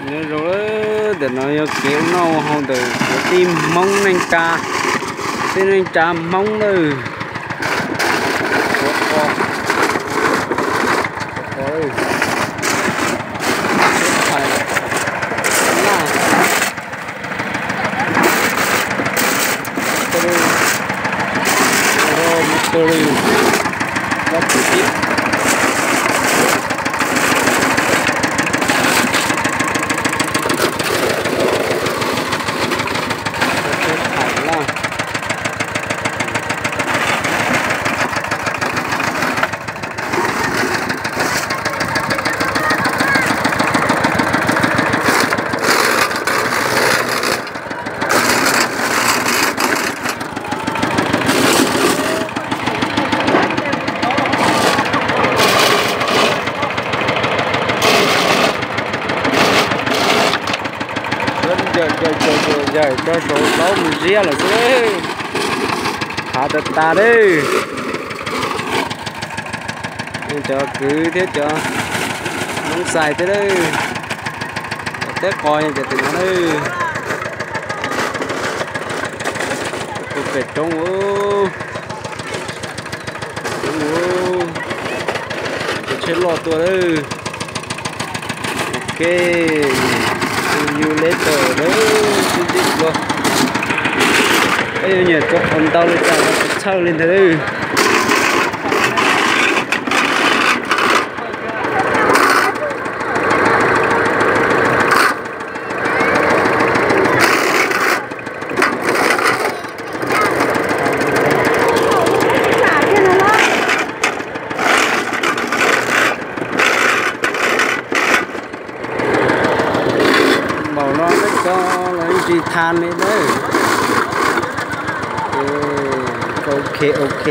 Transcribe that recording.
Nyob zoo, ntawm no yog kev ua noj ua haus ntawm kwv tij Hmoob neej tsa, kwv tij neej tsa Hmoob nawb. Yawm, yawm, yawm, yawm, yawm, rau saum plaub mus ziab lawm xwb. Hav tas tas lawm. Cov kwv thiab cov Hmoob Xais thiab lawm. Cov teb qos cov tim no lawm. Tus pem roob, roob, cov tsheb loj tuaj lawm. Ok, see you later lawm, sib ntsib dua. Peb yuav nyiam rau qhov ntau li cas los tsis txhawj li ntawd. Npaum no peb cov los yeej tsis tha li nawb. Ok, ok.